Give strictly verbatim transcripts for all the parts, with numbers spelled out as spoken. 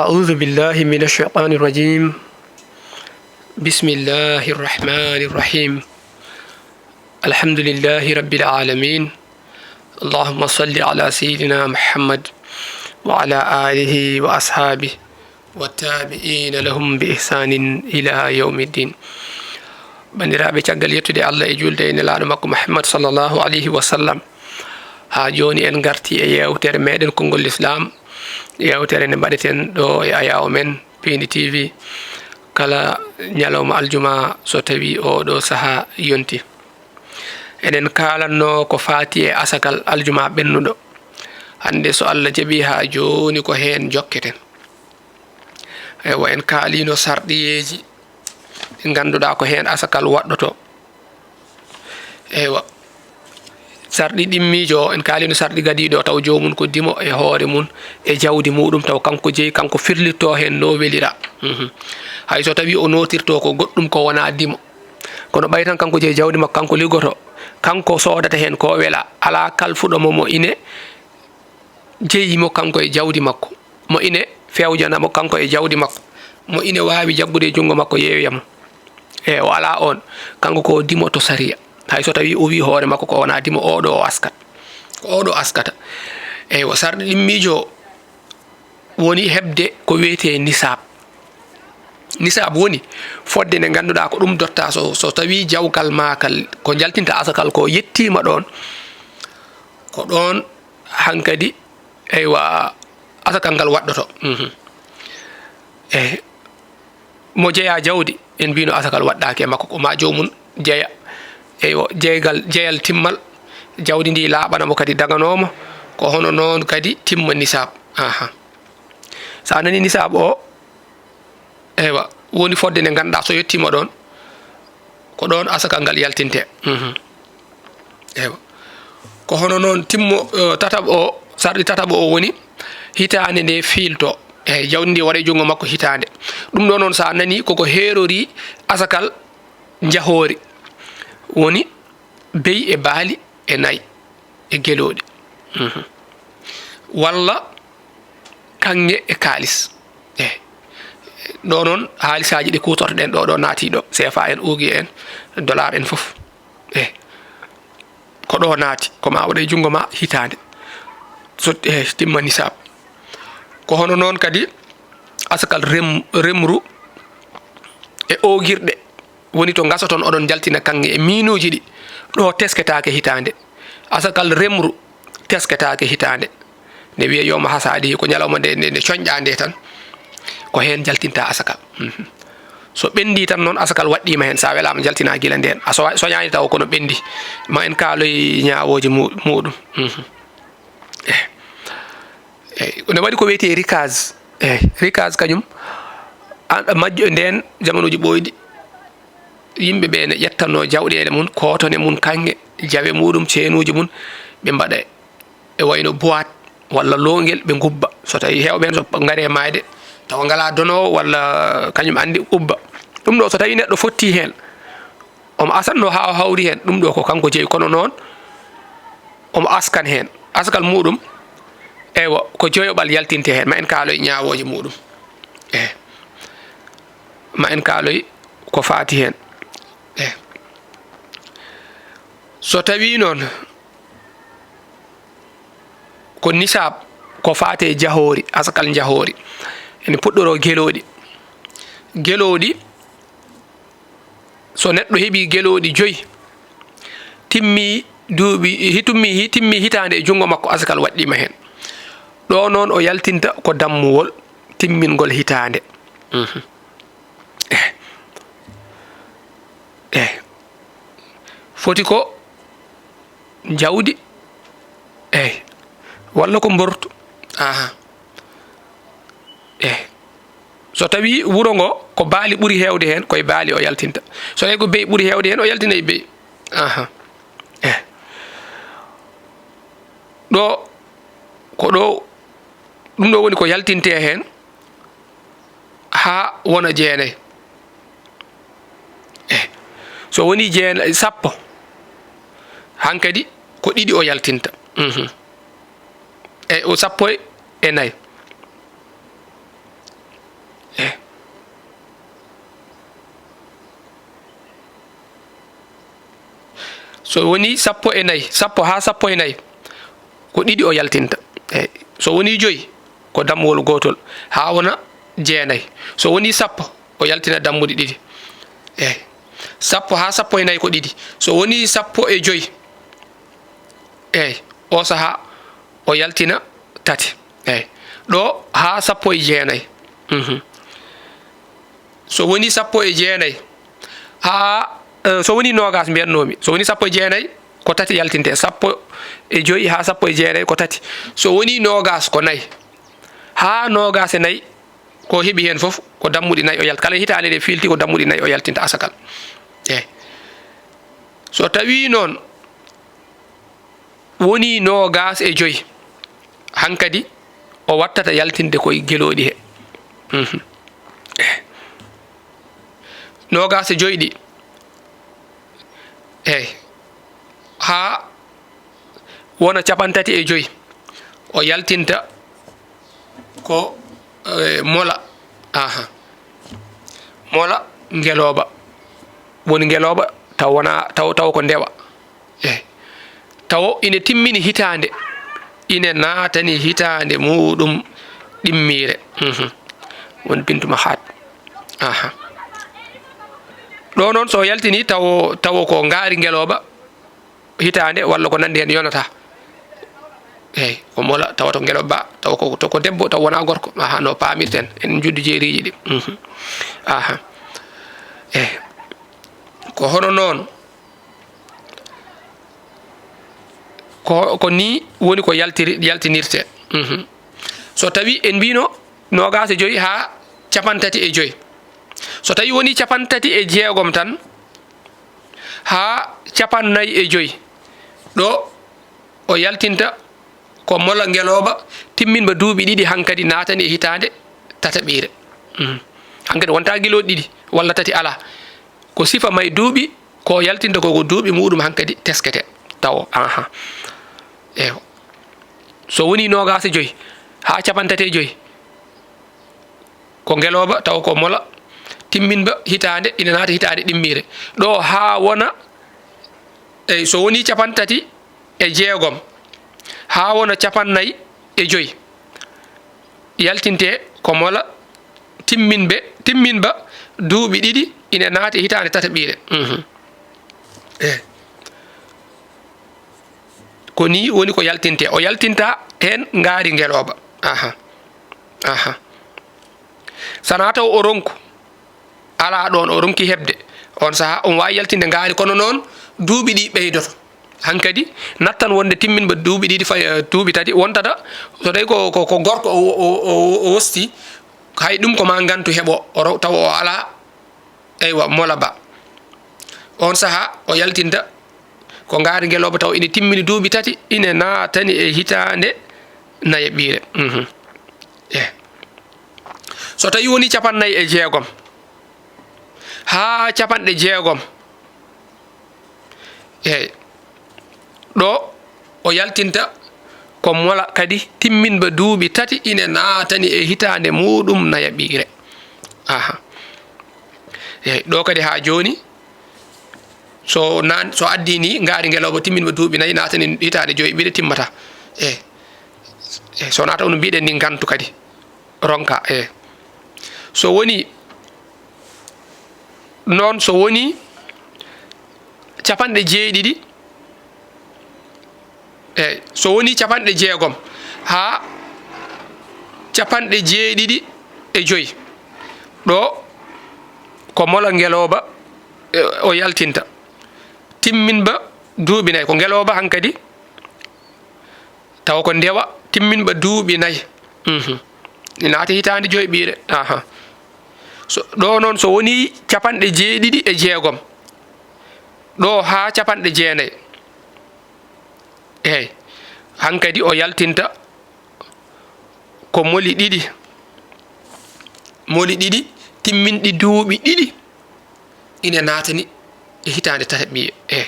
أعوذ بالله من الشيطان الرجيم. بسم الله الرحمن الرحيم. الحمد لله رب العالمين. اللهم صل على سيدنا محمد وعلى آله وأصحابه والتابعين لهم بإحسان إلى يوم الدين. Banndiraaɓe, caggal yettude Allah e juulde e Nelaaɗo makko Muhammad sallallahu alayhi wa sallam, haa jooni en ngartii e yeewtere meeɗen Konngol Lislaam, yeewtere nde mbaɗeten ɗo e ayaawo men Piindi T V kala ñalawma aljuma so tawii oo ɗoo sahaa yontii. Eɗen kaalatnoo ko faati e asakal aljuma ɓennuɗo. Hannde so Allah jaɓii haa jooni ko heen njokketen. Eywa, en kaaliino sarɗiyeeji ɗi ngannduɗaa ko heen asakal waɗɗotoo. Eywa. Sarɗi ɗimmiijo o, en kaaliino sarɗi gadiiɗo o, taw joomum ko dimo e hoore mum, e jawdi muɗum, taw kanko jeyi, kanko firlitto heen no welira. Mhm. Hay so tawii o nootirto ko goɗɗum ko wonaa dimo. Kono ɓay tan kanko jeyi jawdi makko, kanko liggoto, kanko soodata heen ko wela, alaa kalfuɗo mo, mo ine jeyi mo kanko e jawdi makko, mo ine fewjana mo kanko e jawdi makko, mo ine waawi jaggude e junngo makko yeeyoya mo. E o alaa oon, kanko ko dimo to sariya. Hay so tawii o wii hoore makko ko wonaa dimo, oo ɗoo o askat. Ko oo ɗoo askata. Eywa, sarɗi ɗimmiijo o woni heɓde ko wiyetee nisaab. Nisaab woni fodde nde ngannduɗaa ko ɗum dotta, so, so tawii jawkal maa kal, ko njaltinta asakal ko yettiima ɗoon, ko ɗoon hankadi, eywa, asakal ngal waɗɗoto. Mhm. E mo jeyaa jawdi, en mbiino asakal waɗɗaaki e makko, ko maa joomum jeya. Eywa, jeygal, jeyal timmal, jawdi ndi laaɓana mo kadi, daganoo mo, ko hono noon kadi timma nisaab. Aha. So a nanii nisaab o, eywa, woni fodde nde ngannduɗaa so yettiima ɗoon, ko ɗoon asakal ngal yaltinte. Mhm. Eywa. Ko hono noon timmo, eh, tataɓo o, sarɗi tataɓo o woni hitaande nde fiilto. Eey, jawdi ndi waɗa e junngo makko hitaande. Ɗum ɗo noon, so a nanii, koko heerori asakal njahoori. Woni beyi e baali e nayi e gelooɗi. Mhm. Walla kaŋŋe e kaalis. Eey. Ɗo noon, haalisaaji ɗi kuutortoɗen ɗo, ɗo naati ɗo, C F A en, O G en, dollar en fof. Eey. Ko ɗo naati, ko ma waɗa e junngo ma hitaande. So, eey, timma nisaab. Ko hono noon kadi asakal rem-, remru e oogirɗe. Woni to ngasoton oɗon njaltina kaŋŋe e miinuuji ɗi, ɗo tesketaake hitaande. Asakal remru tesketaake hitaande. Nde wiye yowma hasaadi, ko ñalawma nde, nde, nde coñɗaa nde tan. Ko heen njaltinta asakal. Mhm. So ɓenndii tan noon, asakal waɗɗiima heen. So a welaama, njaltinaa gila ndeen. A sowa-, soñaani taw kono ɓenndii. Ma en kaaloy ñaawooje mu-, muuɗum. Mhm. Eh. Eey, ne waɗi ko wiyetee rikaz. Eey, rikaz kañum, an-, majjo ndeen, jamanuuji ɓooyɗi, yimɓe ɓe ne ƴettanoo jawɗeele mum, kootone mum, kaŋŋe, jawe muɗum, ceenuuji mum, ɓe mbaɗa e wayno boîte walla loongel, ɓe ngubba. So tawii heewɓe heen so ngari e maayde, tawa ngalaa donoowo walla kañum anndi ubba. Ɗum ɗo, so tawii neɗɗo fottii heen, omo asatnoo haa o hawri heen, ɗum ɗo ko kanko jeyi, kono noon omo askan heen. Asakal muɗum, eywa, ko joyoɓal yaltinte heen. Ma en kaaloy ñaawooje muɗum. Eh. Ma en kaaloy ko faati heen. Eh. So tawii noon ko nisaab, ko faati e jahoori, asakal njahoori, ene puɗɗoroo gelooɗi. Gelooɗi, so neɗɗo heɓii gelooɗi joyi, timmi duuɓi, hi-, tummi hi-, timmi hitaande e junngo makko, asakal waɗɗiima heen. Ɗo noon o yaltinta ko dammuwol timmingol hitaande. Mhm. Eh. Eh. Foti ko jawdi. Eh. Walla ko mbortu. Aha. Eh. So tawii wuro ngo ko baali ɓuri heewde heen, ko e baali o yaltinta. So tawii ko beyi ɓuri heewde heen, o yaltina e beyi. Aha. Eh. Ɗo, ko ɗo, ɗum ɗo woni ko yaltinte heen haa wona jeenayi. Eh. So woni jeenayi, sappo, hankadi ko ɗiɗi o yaltinta. Mhm. Eyi, o sappo e nayi. So woni sappo e nayi, sappo haa sappo e nayi, ko ɗiɗi o yaltinta. Eyi. So woni joyi, ko dammuwol gootol, haa wona jeenayi. So woni sappo, o yaltina dammuɗe ɗiɗi. Eyi. Sappo haa sappo e nayi ko ɗiɗi. So woni sappo e joyi, eyi, o sahaa o yaltina tati. Eyi. Ɗo haa sappo e jeenayi. Mhm. So woni sappo e jeenayi, haa, eh, so woni noogaas mbiyatnoomi. So woni sappo e jeenayi, ko tati yaltinte. Sappo e joyi haa sappo e jeenayi ko tati. So woni noogaas ko nayi. Haa noogaas e nayi, ko heɓi heen fof, ko dammuɗe nayi o yalta. Kala hitaande nde fiilti, ko dammuɗe nayi o yaltinta asakal. Eyi. So tawii noon woni noogaas e joyi, hankadi o wattata yaltinde koye gelooɗi he. Mhm. Noogaas e joyi ɗi. Eyi. Haa wona capantati e joyi. O yaltinta ko, eh, mola. Aha. Mola ngelooba. Woni ngelooba taw wona, taw, taw ko ndewa. Eyi. Tawo ine timmini hitaande, ine naatani hitaande muuɗum ɗimmiire. Mhm. Won bintu ma haat. Aha. Ɗo noon so yaltini tawo, tawo ko ngaari ngelooba hitaande walla ko nanndi heen yonata. Eyi, ko mola tawa to ngelooba, tawa ko, to ko debbo, taw wona gorko. Aha, no paamirten. En njuddu jeeriiji ɗi. Mhm. Aha. Eyi. Ko hono noon. Ko, ko ni woni ko yaltiri, yaltinirte. Mhm. So tawi en mbino noogaas e joyi haa capantati e joyi. So tawi woni capantati e jeegom tan haa capannayi e joyi, ɗo o yaltinta ko mola ngelooba timminba duuɓi ɗiɗi hankadi naatani e hitaande tataɓiire. Mhm. Hankadi wonta gilooɗi ɗiɗi walla tati alaa. Ko sifa may duuɓi, ko yaltinta ko, ko duuɓi muuɗum hankadi teskete. Tawo, aha. Eyo. So woni noogaas e joyi haa capantati e joyi, ko ngelooba, taw ko mola, timminba hitaande, ina naata hitaande ɗimmiire. Ɗo haa wona, eyi, so woni capantati e jeegom, haa wona capannayi e joyi, yaltinte ko mola, timminɓe, timminba duuɓi ɗiɗi, ina naata hitaande tataɓiire. Mhm. Eyi. Ko ni woni ko yaltinte. O yaltinta heen ngaari ngelooba. Aha. Aha. Sana taw o ronku. Alaa ɗoon o ronki heɓde. On sahaa, on waawi yaltinde ngaari, kono noon duuɓi ɗi ɓeydoto. Hankadi, nattan wonde timminba duuɓi ɗiɗi fay, eh, duuɓi tati, wontata, so tawi ko, ko, ko gorko o, o, o, o wosti, hay ɗum ko ma ngantu heɓo, o ro-, taw o alaa. Eywa, mola ba. On sahaa, o yaltinta ko ngaari ngelooba taw ine timmini duuɓi tati, ine naatani e hitaande nayaɓiire. Mhm. Eh. So tawi woni capannayi e jeegom haa capanɗe jeegom, eyi, ɗo o yaltinta ko mola kadi timminba duuɓi tati ine naatani e hitaande muuɗum nayaɓiire. Aha. Eyi, ɗo kadi haa jooni, so naan, so addi ni ngaari ngelooba timminba duuɓi nayi, naatani hitaande joyɓiire timmata. Eyi. Eyi, so naata no mbiɗen ni ngantu kadi. Ronka, eyi. So woni noon, so woni capanɗe jeeɗiɗi, eyi, so woni capanɗe jeegom haa capanɗe jeeɗiɗi e joyi, ɗo ko mola ngelooba, e, o yaltinta. Timminba duuɓi nayi, ko ngelooba hankadi, tawa ko ndewa timminba duuɓi nayi. Mhm. Naati hitaande joyɓiire. Aha. So, ɗo noon, so woni capanɗe jeeɗiɗi e jeegom, ɗo haa capanɗe jeenayi. Eey. Hankadi o yaltinta ko moli ɗiɗi. Moli ɗiɗi timminɗi duuɓi ɗiɗi. Ina naatani e hitaande tataɓiye. E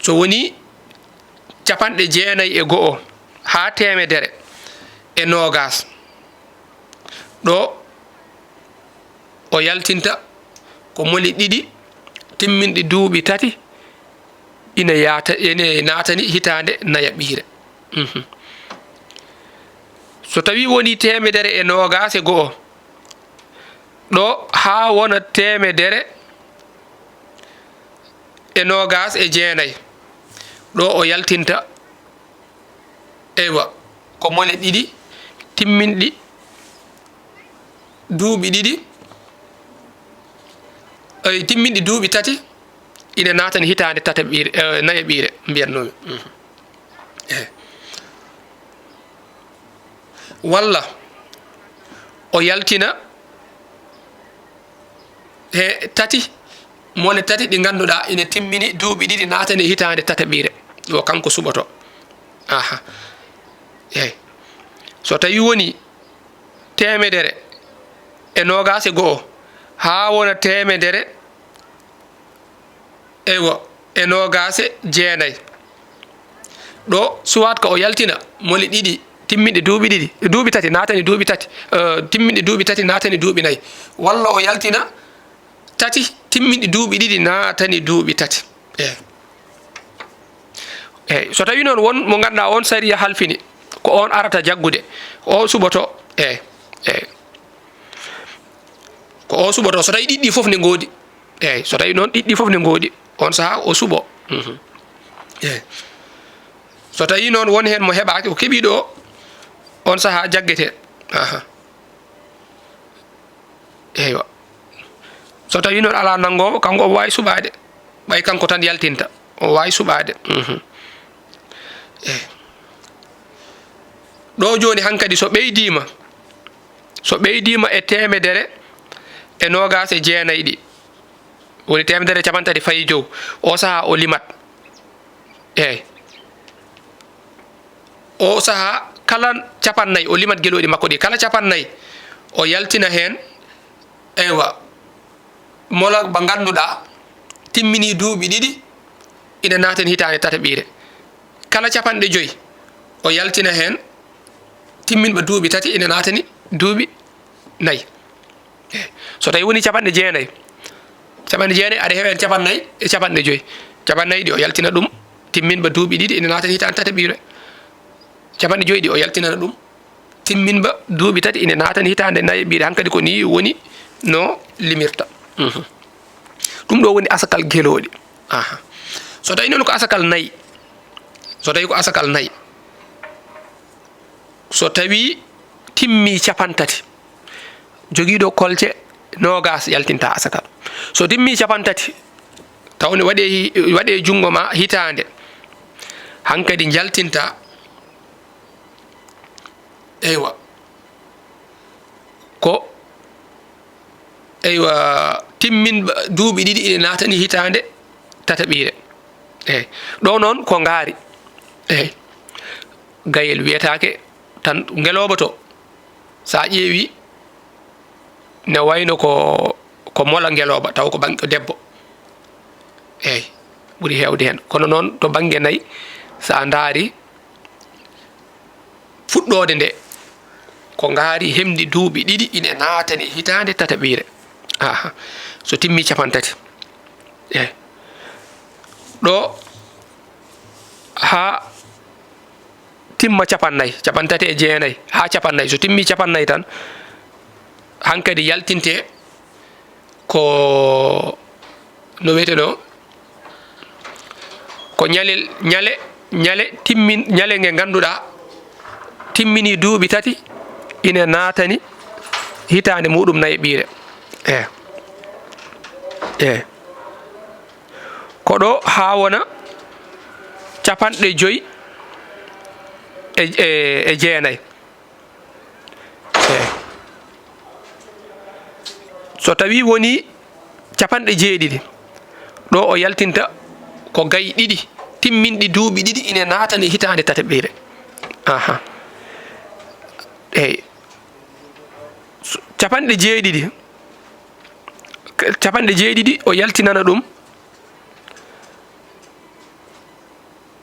so woni capanɗe jeenayi e go'o haa teemedere e noogaas, ɗo o yaltinta ko moli ɗiɗi timminɗi duuɓi tati ina yaata, ina naatani hitaande nayaɓiire. Mhm. So tawii wonii teemedere e noogaas e go'o, ɗo haa wona teemedere e noogaas e jeenay, ɗo o yaltinta, eywa, ko mone ɗiɗi timminɗi duuɓi ɗiɗi, eh, timminɗi duuɓi tati, ina naatani hitaande tataɓiire, eh, nayaɓiire, mbiyatnoomi. Mhm. Eh. Walla o yaltina he tati, mone tati ɗi ngannduɗaa ina timmini duuɓi ɗiɗi naatani hitaande tataɓiire. Ɗo kanko suɓoto. Aha. Eey. So tawii woni teemedere e noogaas e go'o haa wona teemedere, eywa, e noogaas e jeenay. Ɗo, soit que o yaltina mone ɗiɗi, timminɗe duuɓi ɗiɗi, duuɓi tati, naatani duuɓi tati, eh, timminɗe duuɓi tati, naatani duuɓi nayi. Walla o yaltina tati, timminɗe duuɓi ɗiɗi, naatani duuɓi tati. Eey. Eey, so tawii noon won mo ngannduɗaa oon sariya halfini, ko oon arata jaggude, o suɓoto. Eey, eey. Ko o suɓoto, so tawii ɗiɗi ɗi fof ne ngoodi. Eey, so tawii noon ɗiɗi ɗi fof ne ngoodi, oon sahaa o suɓo. Mhm. Eey. So tawii noon won heen mo heɓaaki, o keɓii ɗo, oon sahaa jaggete. Aha. Eywa. So tawii noon alaa nanngoowo, kanko omo waawi suɓaade. Ɓay kanko tan yaltinta, o waawi suɓaade. Mhm. Eey. Ɗo jooni hankadi so ɓeydiima, so ɓeydiima e teemedere e noogaas e jeenay ɗi, woni teemedere e cappanɗe tati fayi jow, o sahaa o limat. Eey. O sahaa kala cappannayi, o limat gelooɗi makko ɗi. Kala cappannayi, o yaltina heen, eywa, mola ba ngannduɗaa timminii duuɓi ɗiɗi, ina naatani hitaande tataɓiire. Kala cappanɗe joy, o yaltina heen timminɓe duuɓi tati, ina naatani duuɓi nayi. Eey. So tawii wonii cappanɗe jeenay, cappanɗe jeenay aɗa heɓa heen cappannayi e cappanɗe joy. Cappannayi ɗi o yaltina ɗum, timminɓe duuɓi ɗiɗi, ina naatani hitaande tataɓiire. Cappanɗe joy ɗi o yaltinana ɗum, timminɓe duuɓi tati, ina naatani hitaande nayaɓiire. Hankadi ko nii woni no limirta. Mhm. Ɗum ɗo woni asakal gelooɗi. Aha. So tawii noon ko asakal nayi, so tawii ko asakal nayi, so tawii timmii cappanɗe tati, jogiiɗo kolce noogaas yaltinta asakal. So timmii cappanɗe tati, taw ne waɗee, waɗee junngo ma hitaande, hankadi njaltinta. Eywa. Ko, eywa, timmin duuɓi ɗiɗi ina naatani hitaande tataɓiire. Eey. Ɗo noon ko ngaari. Eey. Gayel wiyetaake tan ngelooba to. So a ƴeewi, ne wayno ko, ko mola ngelooba, taw ko bannge debbo. Eey, ɓuri heewde heen. Kono noon, to bannge nayi, so a ndaari, fuɗɗoode nde, ko ngaari hemndi duuɓi ɗiɗi, ine naatani hitaande tataɓiire. Aha, so timmi cappanɗe tati. Eey. Ɗo haa timma cappannayi, cappanɗe tati e jeenayi haa cappannayi. So timmi cappannayi tan, hankadi yaltinte ko, no wiyetenoo, ko ñalel, ñale, ñale timmin, ñale nge ngannduɗaa timminii duuɓi tati, ine naatani hitaande muuɗum nayaɓiire. Eey. Eey. Ko ɗo haa wona cappanɗe joy e, e, e jeenayi. Eey. So tawii wonii cappanɗe jeeɗiɗi, ɗo o yaltinta ko gayi ɗiɗi, timminɗi duuɓi ɗiɗi, ine naatani hitaande tataɓiire. Aha. Eey. So, cappanɗe jeeɗiɗi, cappanɗe jeeɗiɗi, o yaltinana ɗum.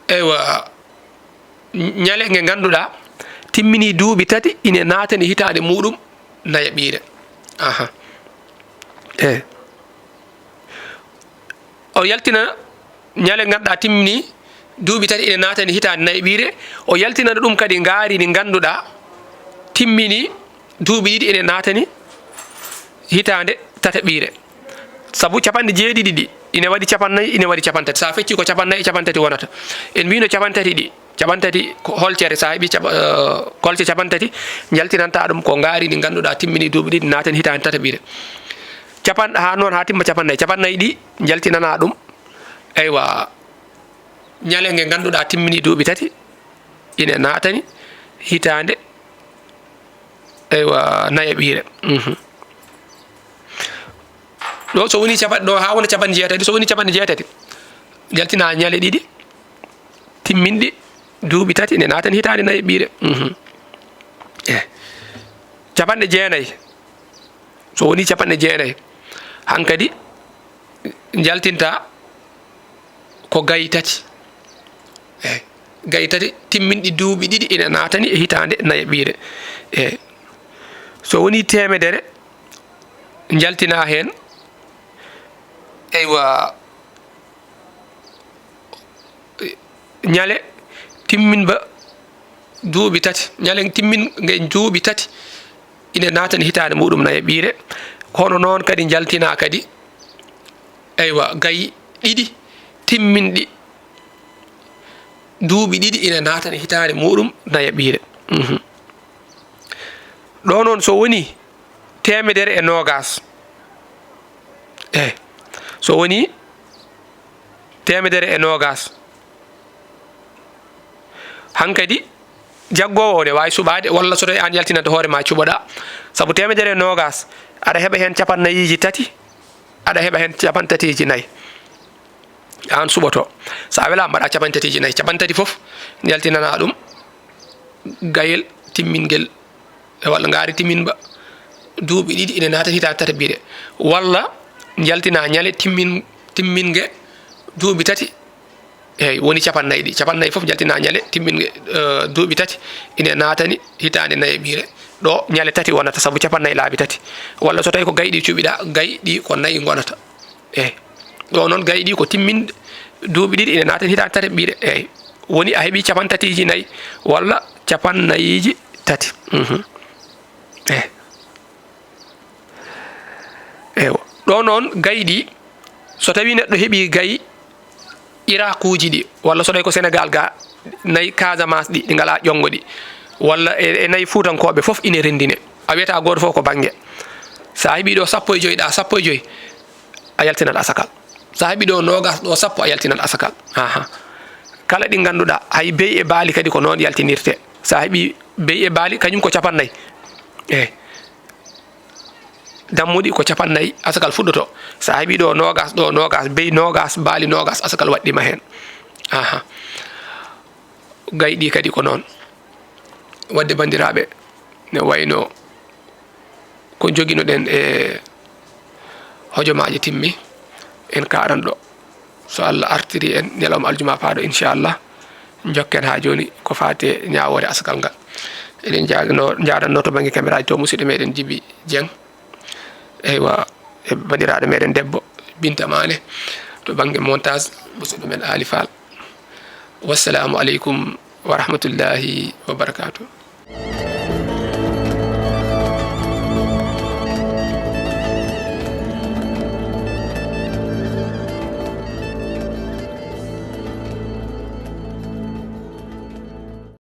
Eywa, ñale nge ngannduɗaa timminii duuɓi tati, ine naatani hitaande muuɗum nayaɓiire. Aha. Eey. O yaltina Ñale ngannduɗaa timmini duuɓi tati ine naatani hitaande nayaɓiire, o yaltinana ɗum kadi ngaari ndi ngannduɗaa timmini duuɓi ɗiɗi ine naatani hitaande tataɓiire. Sabu capanɗe jeeɗiɗi ɗi, ine waɗi capannayyi, ine waɗi capantati. So a feccii ko capannayyi e capantati wonata. En mbiino capantati ɗi, capantati ko holcere, so a heɓii capa-, eh, kolce capantati, njaltinanta ɗum ko ngaari ndi ngannduɗaa timmini duuɓi ɗiɗi naatani hitaande tataɓiire. Capan-, haa noon haa timma capannayyi. Capannayyi ɗi njaltinana ɗum, eywa, ñale nge ngannduɗaa timmini duuɓi tati, ine naatani hitaande, eywa, nayaɓiire. Mhm. Ɗo so woni capan-, ɗo haa wona capanɗe jeetati, so woni capanɗe jeetati, njaltina ñale ɗiɗi timminɗi duuɓi tati, ine naatani hitaande nayaɓiire. Mhm. Eh. Capanɗe jeenayi, so woni capanɗe jeenayi, hankadi njaltinta ko gayi tati. Eh, gayi tati timminɗi duuɓi ɗiɗi ina naatani e hitaande nayaɓiire. Eh, so woni teemedere, njaltina heen, eywa, ñale timminba duuɓi tati, ñale timmin nge duuɓi tati, ine naatani hitaande muɗum nayaɓiire. Kono noon kadi njaltina kadi, eywa, gayi ɗiɗi timminɗi duuɓi ɗiɗi ine naatani hitaande muɗum nayaɓiire. Mhm. Ɗo noon so woni teemedere e noogaas. Eh, so woni teemedere e noogaas. Hankadi, jaggoowo o ne waawi suɓaade, walla so tawi aan yaltinanta hoore ma cuɓoɗaa. Sabu teemedere e noogaas, aɗa heɓa heen capannayiiji tati, aɗa heɓa heen capantatiiji nayi. Aan suɓoto. So a welaama, mbaɗa capantatiiji nayi. Capantati fof, yaltinana ɗum gayel timmingel, e walla ngaari timminba duuɓi ɗiɗi ine naata hitaande tataɓiire. Walla njaltina ñale timmin-, timminge duuɓi tati, eey, woni capannayyi ɗi. Capannayyi fof njaltina ñale timminge, eh, duuɓi tati ine naatani hitaande nayaɓiire. Ɗo ñale tati wonata, sabu capannayyi laabi tati. Walla so tawi ko gayi ɗi cuɓiɗa, gayi ɗi ko nayi ngonata. Eey. Ɗo noon gayi ɗi ko timmin duuɓi ɗiɗi ine naata hitaande tataɓiire. Eey. Woni a heɓi capantatiiji nayi walla capannayiiji tati. Mhm. Eey. Eey. Ɗo noon gayi ɗi, so tawi neɗɗo heɓi gayi Irakuuji ɗi, walla so tawi ko Senegaal ga, nayi Casamance ɗi, ɗi ngalaa ƴonngo ɗi, walla e, e nayi Fuutankooɓe fof ine renndine. A wiyata gooto fof ko bannge. So a heɓii ɗo sappo e joy, ɗa sappo e joy, a yaltinat asakal. So a heɓii ɗo noogaas, ɗo sappo, a yaltinat asakal. Aha. Kala ɗi ngannduɗaa, hay beyi e baali kadi ko noon yaltinirte. So a heɓii beyi e baali, kañum ko capannayyi. Eey. Dammuɗi ko capannayyi, asakal fuɗɗoto. So a heɓii ɗo noogaas, ɗo noogaas, beyi noogaas, baali noogaas, asakal waɗɗiima heen. Aha. Gayi ɗi kadi ko noon. Waɗde banndiraaɓe, ne wayno ko njoginoɗen e hojomaaji timmi, en kaaran ɗo. So Allah artiri en ñalawma aljuma paaɗo, inchallah, njokken haa jooni ko faati e ñaawoore asakal ngal. Eɗen njaadano-, njaadanno to bannge caméra ji to musidɗo meɗen Jibi Dieng. Eywa, e banndiraaɗo meɗen debbo Binta Maane to bannge montage, musidɗo men Ali Fall. Wassalamu aleykum wa rahmatullahi wa barakatuh.